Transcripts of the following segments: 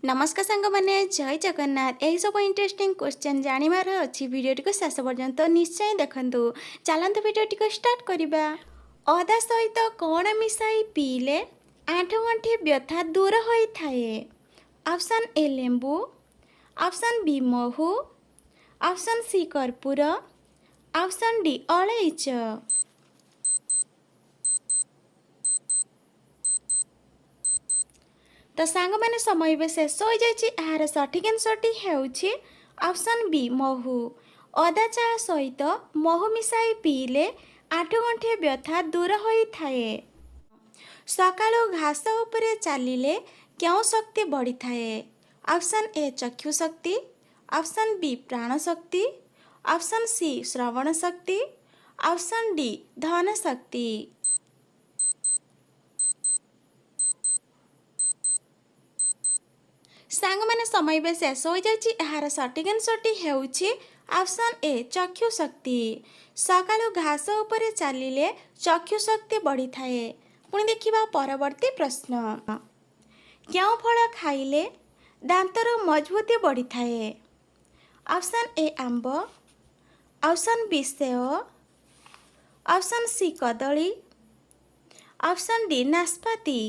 ନମସ୍କାର ସାଙ୍ଗମାନେ, ଜୟ ଜଗନ୍ନାଥ। ଏହିସବୁ ଇଣ୍ଟରେଷ୍ଟିଂ କ୍ୱେଶ୍ଚନ୍ ଜାଣିବାର ଅଛି, ଭିଡ଼ିଓଟିକୁ ଶେଷ ପର୍ଯ୍ୟନ୍ତ ନିଶ୍ଚୟ ଦେଖନ୍ତୁ। ଚାଲନ୍ତୁ, ଭିଡ଼ିଓଟିକୁ ଷ୍ଟାର୍ଟ କରିବା। ଅଦା ସହିତ କ'ଣ ମିଶାଇ ପିଇଲେ ଆଣ୍ଠୁଗଣ୍ଠି ବ୍ୟଥା ଦୂର ହୋଇଥାଏ? ଅପସନ୍ ଏ ଲେମ୍ବୁ, ଅପସନ୍ ବି ମହୁ, ଅପସନ୍ ସି କର୍ପୂର, ଅପସନ୍ ଡି ଅଳେଇଚ। ତ ସାଙ୍ଗମାନେ, ସମୟ ଏବେ ଶେଷ ହୋଇଯାଇଛି। ଏହାର ସଠିକ୍ ଆନ୍ସର୍ଟି ହେଉଛି ଅପସନ୍ ବି ମହୁ। ଅଦା ଚା ସହିତ ମହୁ ମିଶାଇ ପିଇଲେ ଆଣ୍ଠୁଗଣ୍ଠି ବ୍ୟଥା ଦୂର ହୋଇଥାଏ। ସକାଳୁ ଘାସ ଉପରେ ଚାଲିଲେ କେଉଁ ଶକ୍ତି ବଢ଼ିଥାଏ? ଅପସନ୍ ଏ ଚକ୍ଷୁ ଶକ୍ତି, ଅପସନ୍ ବି ପ୍ରାଣ ଶକ୍ତି, ଅପସନ୍ ସି ଶ୍ରବଣ ଶକ୍ତି, ଅପସନ୍ ଡି ଧନ ଶକ୍ତି। ସାଙ୍ଗମାନେ, ସମୟ ଏବେ ଶେଷ ହୋଇଯାଇଛି। ଏହାର ସଠିକ୍ ଆନ୍ସର୍ଟି ହେଉଛି ଅପସନ୍ ଏ ଚକ୍ଷୁ ଶକ୍ତି। ସକାଳୁ ଘାସ ଉପରେ ଚାଲିଲେ ଚକ୍ଷୁ ଶକ୍ତି ବଢ଼ିଥାଏ। ପୁଣି ଦେଖିବା ପରବର୍ତ୍ତୀ ପ୍ରଶ୍ନ। କେଉଁ ଫଳ ଖାଇଲେ ଦାନ୍ତର ମଜବୁତି ବଢ଼ିଥାଏ? ଅପସନ୍ ଏ ଆମ୍ବ, ଅପସନ୍ ବି ସେଓ, ଅପସନ୍ ସି କଦଳୀ, ଅପସନ୍ ଡି ନାସପାତି।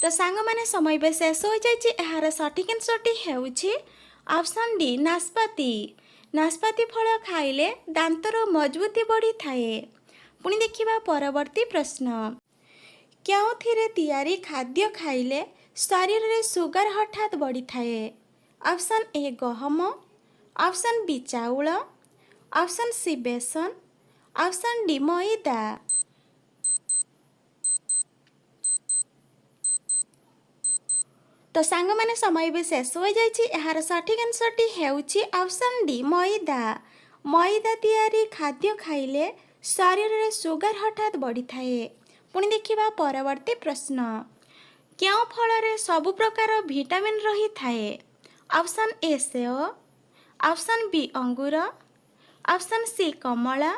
ତ ସାଙ୍ଗମାନେ, ସମୟ ଏବେ ଶେଷ ହୋଇଯାଇଛି। ଏହାର ସଠିକ୍ ଆନ୍ସର୍ଟି ହେଉଛି ଅପସନ୍ ଡି ନାସପାତି। ନାସପାତି ଫଳ ଖାଇଲେ ଦାନ୍ତର ମଜବୁତି ବଢ଼ିଥାଏ। ପୁଣି ଦେଖିବା ପରବର୍ତ୍ତୀ ପ୍ରଶ୍ନ। କେଉଁଥିରେ ତିଆରି ଖାଦ୍ୟ ଖାଇଲେ ଶରୀରରେ ସୁଗାର ହଠାତ୍ ବଢ଼ିଥାଏ? ଅପସନ୍ ଏ ଗହମ, ଅପସନ୍ ବି ଚାଉଳ, ଅପସନ୍ ସି ବେସନ, ଅପସନ୍ ଡି ମଇଦା। ତ ସାଙ୍ଗମାନେ, ସମୟ ବି ଶେଷ ହୋଇଯାଇଛି। ଏହାର ସଠିକ୍ ଆନ୍ସର୍ଟି ହେଉଛି ଅପସନ୍ ଡି ମଇଦା। ମଇଦା ତିଆରି ଖାଦ୍ୟ ଖାଇଲେ ଶରୀରରେ ସୁଗାର ହଠାତ୍ ବଢ଼ିଥାଏ। ପୁଣି ଦେଖିବା ପରବର୍ତ୍ତୀ ପ୍ରଶ୍ନ। କେଉଁ ଫଳରେ ସବୁ ପ୍ରକାର ଭିଟାମିନ୍ ରହିଥାଏ? ଅପସନ୍ ଏ ସେଓ, ଅପସନ୍ ବି ଅଙ୍ଗୁର, ଅପସନ୍ ସି କମଳା,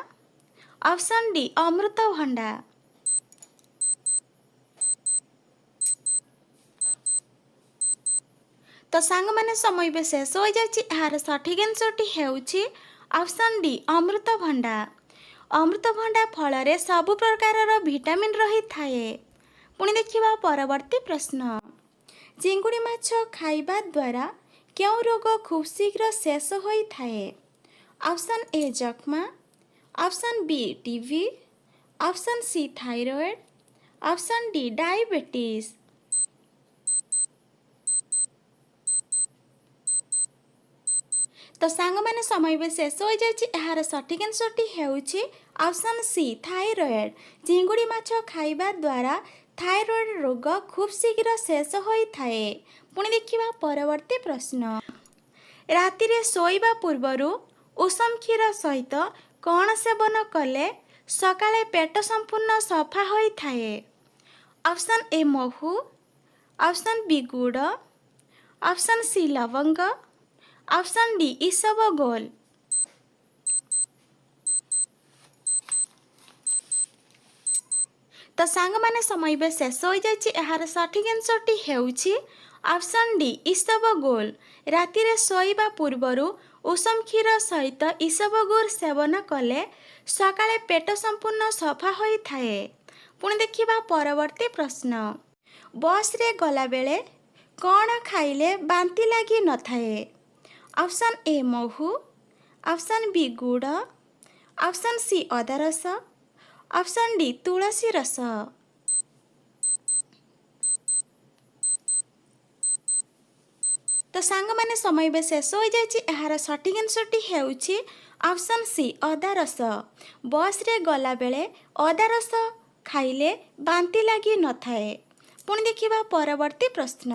ଅପସନ୍ ଡି ଅମୃତଭଣ୍ଡା। ତ ସାଙ୍ଗମାନେ, ସମୟ ବି ଶେଷ ହୋଇଯାଇଛି। ଏହାର ସଠିକ୍ ଆନ୍ସର୍ଟି ହେଉଛି ଅପସନ୍ ଡି ଅମୃତଭଣ୍ଡା। ଅମୃତଭଣ୍ଡା ଫଳରେ ସବୁ ପ୍ରକାରର ଭିଟାମିନ୍ ରହିଥାଏ। ପୁଣି ଦେଖିବା ପରବର୍ତ୍ତୀ ପ୍ରଶ୍ନ। ଚିଙ୍ଗୁଡ଼ି ମାଛ ଖାଇବା ଦ୍ୱାରା କେଉଁ ରୋଗ ଖୁବ୍ ଶୀଘ୍ର ଶେଷ ହୋଇଥାଏ? ଅପସନ୍ ଏ ଯକ୍ଷ୍ମା, option B TB, option C thyroid, option D diabetes. ତ ସାଙ୍ଗମାନେ, ସମୟ ବି ଶେଷ ହୋଇଯାଇଛି। ଏହାର ସଠିକ୍ ଆନ୍ସର୍ଟି ହେଉଛି ଅପସନ୍ ସି ଥାଇରଏଡ଼୍। ଚିଙ୍ଗୁଡ଼ି ମାଛ ଖାଇବା ଦ୍ୱାରା ଥାଇରଏଡ଼୍ ରୋଗ ଖୁବ୍ ଶୀଘ୍ର ଶେଷ ହୋଇଥାଏ। ପୁଣି ଦେଖିବା ପରବର୍ତ୍ତୀ ପ୍ରଶ୍ନ। ରାତିରେ ଶୋଇବା ପୂର୍ବରୁ ଉଷୁମ କ୍ଷୀର ସହିତ କ'ଣ ସେବନ କଲେ ସକାଳେ ପେଟ ସମ୍ପୂର୍ଣ୍ଣ ସଫା ହୋଇଥାଏ? ଅପସନ୍ ଏ ମହୁ, ଅପସନ୍ ବି ଗୁଡ଼, ଅପସନ୍ ସି ଲବଙ୍ଗ, ଅପସନ୍ ଡି ଇସବଗୋଲ। ତ ସାଙ୍ଗମାନେ, ସମୟ ଏବେ ଶେଷ ହୋଇଯାଇଛି। ଏହାର ସଠିକ୍ ଆନ୍ସର୍ଟି ହେଉଛି ଅପସନ୍ ଡି ଇସବଗୋଲ। ରାତିରେ ଶୋଇବା ପୂର୍ବରୁ ଉଷୁମ କ୍ଷୀର ସହିତ ଇସବଗୁଲ ସେବନ କଲେ ସକାଳେ ପେଟ ସମ୍ପୂର୍ଣ୍ଣ ସଫା ହୋଇଥାଏ। ପୁଣି ଦେଖିବା ପରବର୍ତ୍ତୀ ପ୍ରଶ୍ନ। ବସ୍ରେ ଗଲାବେଳେ କ'ଣ ଖାଇଲେ ବାନ୍ତି ଲାଗି ନଥାଏ? ଅପସନ୍ ଏ ମହୁ, ଅପସନ୍ ବି ଗୁଡ଼, ଅପସନ୍ ସି ଅଦା ରସ, ଅପସନ୍ ଡି ତୁଳସୀ ରସ। ତ ସାଙ୍ଗମାନେ, ସମୟ ଏବେ ଶେଷ ହୋଇଯାଇଛି। ଏହାର ସଠିକ୍ ଆନ୍ସର୍ଟି ହେଉଛି ଅପସନ୍ ସି ଅଦା ରସ। ବସ୍ରେ ଗଲାବେଳେ ଅଦା ରସ ଖାଇଲେ ବାନ୍ତି ଲାଗି ନଥାଏ। ପୁଣି ଦେଖିବା ପରବର୍ତ୍ତୀ ପ୍ରଶ୍ନ।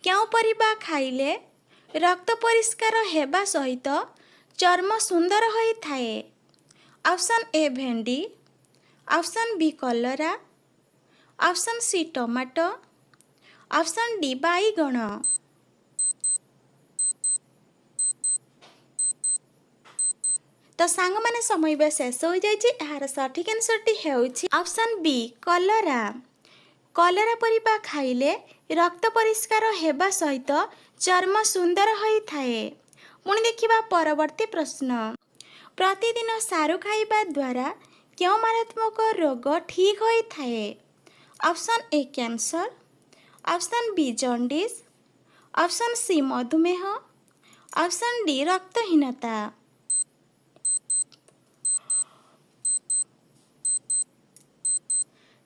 କେଉଁ ପରିବା ଖାଇଲେ ରକ୍ତ ପରିଷ୍କାର ହେବା ସହିତ ଚର୍ମ ସୁନ୍ଦର ହୋଇଥାଏ? ଅପସନ୍ ଏ ଭେଣ୍ଡି, ଅପସନ୍ ବି କଲରା, option C tomato, option D ବାଇଗଣ। ତ ସାଙ୍ଗମାନେ, ସମୟ ଏବେ ଶେଷ ହୋଇଯାଇଛି। ଏହାର ସଠିକ୍ ଆନ୍ସର୍ଟି ହେଉଛି ଅପସନ୍ ବି, କଲରା। କଲରା ପରିବା ଖାଇଲେ ରକ୍ତ ପରିଷ୍କାର ହେବା ସହିତ ଚର୍ମ ସୁନ୍ଦର ହୋଇଥାଏ। ପୁଣି ଦେଖିବା ପରବର୍ତ୍ତୀ ପ୍ରଶ୍ନ। ପ୍ରତିଦିନ ସାରୁ ଖାଇବା ଦ୍ୱାରା କେଉଁ ମାରାତ୍ମକ ରୋଗ ଠିକ୍ ହୋଇଥାଏ? Option A, cancer, option B, jaundice, option C, ମଧୁମେହ, ଅପସନ୍ ଡି, ରକ୍ତହୀନତା।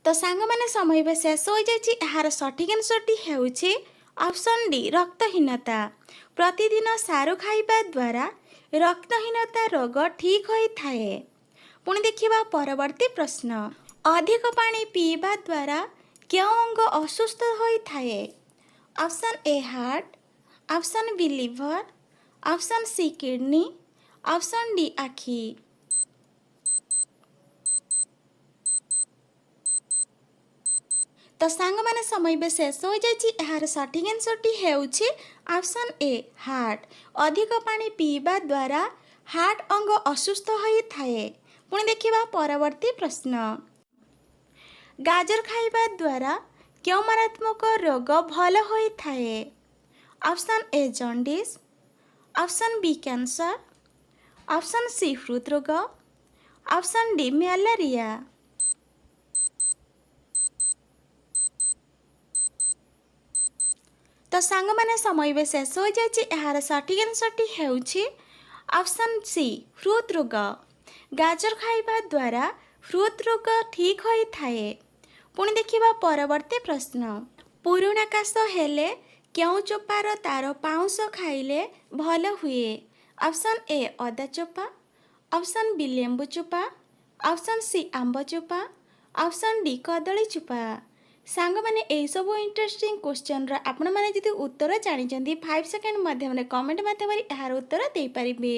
ତ ସାଙ୍ଗମାନେ, ସମୟ ଏବେ ଶେଷ ହୋଇଯାଇଛି। ଏହାର ସଠିକ୍ ଆନ୍ସର୍ଟି ହେଉଛି ଅପସନ୍ ଡି, ରକ୍ତହୀନତା। ପ୍ରତିଦିନ ସାରୁ ଖାଇବା ଦ୍ୱାରା ରକ୍ତହୀନତା ରୋଗ ଠିକ୍ ହୋଇଥାଏ। ପୁଣି ଦେଖିବା ପରବର୍ତ୍ତୀ ପ୍ରଶ୍ନ। ଅଧିକ ପାଣି ପିଇବା ଦ୍ୱାରା କେଉଁ ଅଙ୍ଗ ଅସୁସ୍ଥ ହୋଇଥାଏ? Option A, heart, option B, liver, option C, kidney, option D, ଆଖି। ତ ସାଙ୍ଗମାନେ, ସମୟ ଏବେ ଶେଷ ହୋଇଯାଇଛି। ଏହାର ସଠିକ୍ ଆନ୍ସର୍ଟି ହେଉଛି ଅପସନ୍ ଏ, ହାର୍ଟ। ଅଧିକ ପାଣି ପିଇବା ଦ୍ୱାରା ହାର୍ଟ ଅଙ୍ଗ ଅସୁସ୍ଥ ହୋଇଥାଏ। ପୁଣି ଦେଖିବା ପରବର୍ତ୍ତୀ ପ୍ରଶ୍ନ। ଗାଜର ଖାଇବା ଦ୍ୱାରା କେଉଁ ମାରାତ୍ମକ ରୋଗ ଭଲ ହୋଇଥାଏ? Option A, jaundice, option B, cancer, option C, ହୃଦରୋଗ, ଅପସନ୍ ଡି, ମ୍ୟାଲେରିଆ। ତ ସାଙ୍ଗମାନେ, ସମୟ ଏବେ ଶେଷ ହୋଇଯାଇଛି। ଏହାର ସଠିକ୍ ଆନ୍ସର୍ଟି ହେଉଛି ଅପସନ୍ ସି, ହୃଦରୋଗ। ଗାଜର ଖାଇବା ଦ୍ୱାରା ହୃଦରୋଗ ଠିକ୍ ହୋଇଥାଏ। ପୁଣି ଦେଖିବା ପରବର୍ତ୍ତୀ ପ୍ରଶ୍ନ। ପୁରୁଣା କାଶ ହେଲେ କେଉଁ ଚୋପାର ତାର ପାଉଁଶ ଖାଇଲେ ଭଲ ହୁଏ? ଅପସନ୍ ଏ, ଅଦା ଚୋପା, ଅପସନ୍ ବି, ଲେମ୍ବୁ ଚୋପା, ଅପସନ୍ ସି, ଆମ୍ବ ଚୋପା, ଅପସନ୍ ଡି, କଦଳୀ ଚୋପା। ସାଙ୍ଗମାନେ, ଏହିସବୁ ଇଣ୍ଟରେଷ୍ଟିଂ କ୍ୱେଶ୍ଚନର ଆପଣମାନେ ଯଦି ଉତ୍ତର ଜାଣିଛନ୍ତି, 5 ସେକେଣ୍ଡ ମାଧ୍ୟମରେ କମେଣ୍ଟ ମାଧ୍ୟମରେ ଏହାର ଉତ୍ତର ଦେଇପାରିବେ।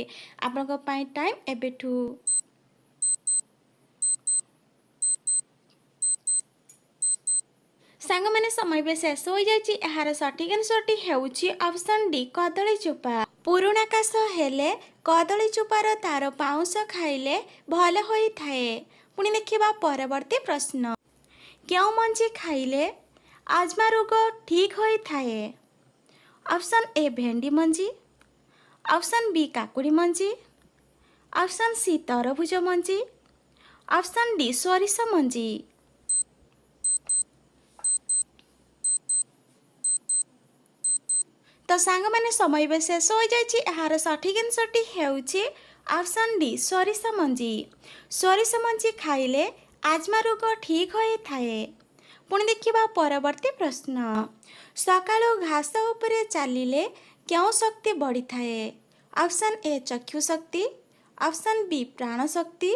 ଆପଣଙ୍କ ପାଇଁ ଟାଇମ୍ ଏବେଠୁ। ସାଙ୍ଗମାନେ, ସମୟ ଏବେ ଶେଷ ହୋଇଯାଇଛି। ଏହାର ସଠିକ୍ ଆନ୍ସର୍ଟି ହେଉଛି ଅପସନ୍ ଡି, କଦଳୀ ଚୋପା। ପୁରୁଣା କାଶ ହେଲେ କଦଳୀ ଚୋପାର ତାର ପାଉଁଶ ଖାଇଲେ ଭଲ ହୋଇଥାଏ। ପୁଣି ଦେଖିବା ପରବର୍ତ୍ତୀ ପ୍ରଶ୍ନ। କେଉଁ ମଞ୍ଜି ଖାଇଲେ ଆଜମା ରୋଗ ଠିକ୍ ହୋଇଥାଏ? ଅପସନ୍ ଏ, ଭେଣ୍ଡି ମଞ୍ଜି, ଅପସନ୍ ବି, କାକୁଡ଼ି ମଞ୍ଜି, ଅପସନ୍ ସି, ତରଭୁଜ ମଞ୍ଜି, ଅପସନ୍ ଡି, ସୋରିଷ ମଞ୍ଜି। ତ ସାଙ୍ଗମାନେ, ସମୟ ଏବେ ଶେଷ ହୋଇଯାଇଛି। ଏହାର ସଠିକ୍ ଆନ୍ସର୍ଟି ହେଉଛି ଅପସନ୍ ଡି, ସୋରିଷ ମଞ୍ଜି। ସୋରିଷ ମଞ୍ଜି ଖାଇଲେ ଆଜମା ରୋଗ ଠିକ୍ ହୋଇଥାଏ। ପୁଣି ଦେଖିବା ପରବର୍ତ୍ତୀ ପ୍ରଶ୍ନ। ସକାଳୁ ଘାସ ଉପରେ ଚାଲିଲେ କେଉଁ ଶକ୍ତି ବଢ଼ିଥାଏ? ଅପସନ୍ ଏ, ଚକ୍ଷୁ ଶକ୍ତି, ଅପସନ୍ ବି, ପ୍ରାଣ ଶକ୍ତି,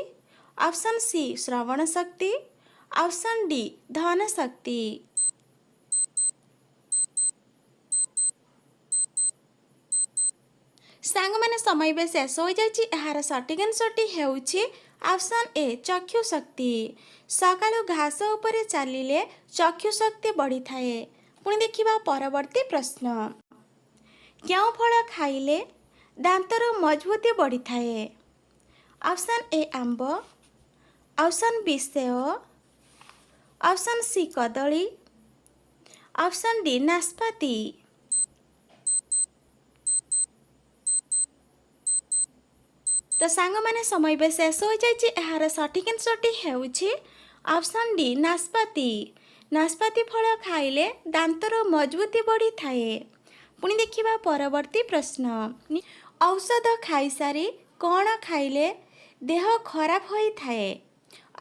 ଅପସନ୍ ସି, ଶ୍ରବଣ ଶକ୍ତି, ଅପସନ୍ ଡି, ଧନ ଶକ୍ତି। ସାଙ୍ଗମାନେ, ସମୟ ଏବେ ଶେଷ ହୋଇଯାଇଛି। ଏହାର ସଠିକ୍ ଆନ୍ସର୍ଟି ହେଉଛି ଅପସନ୍ ଏ, ଚକ୍ଷୁ ଶକ୍ତି। ସକାଳୁ ଘାସ ଉପରେ ଚାଲିଲେ ଚକ୍ଷୁ ଶକ୍ତି ବଢ଼ିଥାଏ। ପୁଣି ଦେଖିବା ପରବର୍ତ୍ତୀ ପ୍ରଶ୍ନ। କେଉଁ ଫଳ ଖାଇଲେ ଦାନ୍ତର ମଜବୁତି ବଢ଼ିଥାଏ? ଅପସନ୍ ଏ, ଆମ୍ବ, ଅପସନ୍ ବି, ସେଓ, ଅପସନ୍ ସି, କଦଳୀ, ଅପସନ୍ ଡି, ନାସପାତି। ତ ସାଙ୍ଗମାନେ, ସମୟ ଏବେ ଶେଷ ହୋଇଯାଇଛି। ଏହାର ସଠିକ୍ ଆନ୍ସର୍ଟି ହେଉଛି ଅପସନ୍ ଡି, ନାସପାତି। ନାସପାତି ଫଳ ଖାଇଲେ ଦାନ୍ତର ମଜବୁତି ବଢ଼ିଥାଏ। ପୁଣି ଦେଖିବା ପରବର୍ତ୍ତୀ ପ୍ରଶ୍ନ। ଔଷଧ ଖାଇସାରି କ'ଣ ଖାଇଲେ ଦେହ ଖରାପ ହୋଇଥାଏ?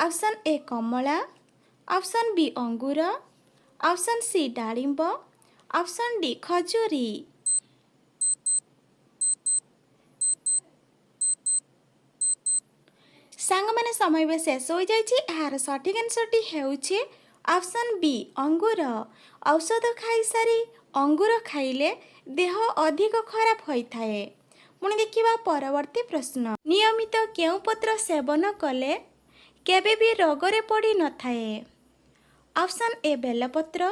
Option A, Kamala, option B, ଅଙ୍ଗୁର, ଅପସନ୍ ସି, ଡାଳିମ୍ବ, ଅପସନ୍ ଡି, ଖଜୁରୀ। ସାଙ୍ଗମାନେ, ସମୟ ଏବେ ଶେଷ ହୋଇଯାଇଛି। ଏହାର ସଠିକ୍ ଆନ୍ସର୍ଟି ହେଉଛି ଅପସନ୍ ବି, ଅଙ୍ଗୁର। ଔଷଧ ଖାଇସାରି ଅଙ୍ଗୁର ଖାଇଲେ ଦେହ ଅଧିକ ଖରାପ ହୋଇଥାଏ। ପୁଣି ଦେଖିବା ପରବର୍ତ୍ତୀ ପ୍ରଶ୍ନ। ନିୟମିତ କେଉଁ ପତ୍ର ସେବନ କଲେ କେବେ ବି ରୋଗରେ ପଡ଼ିନଥାଏ? ଅପସନ୍ ଏ, ବେଲପତ୍ର,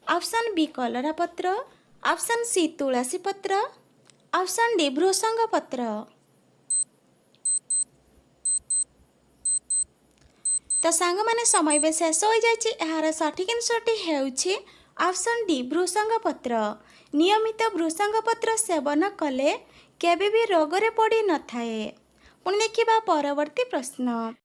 ଅପସନ୍ ବି, କଲରା ପତ୍ର, ଅପସନ୍ ସି, ତୁଳସୀ ପତ୍ର, ଅପସନ୍ ଡି, ଭୃସଙ୍ଗ ପତ୍ର। ତ ସାଙ୍ଗମାନେ, ସମୟ ଏବେ ଶେଷ ହୋଇଯାଇଛି। ଏହାର ସଠିକ୍ ଆନ୍ସର୍ଟି ହେଉଛି ଅପସନ୍ ଡି, ଭୃସଙ୍ଗ ପତ୍ର। ନିୟମିତ ଭୃସଙ୍ଗ ପତ୍ର ସେବନ କଲେ କେବେ ବି ରୋଗରେ ପଡ଼ିନଥାଏ। ପୁଣି ଦେଖିବା ପରବର୍ତ୍ତୀ ପ୍ରଶ୍ନ।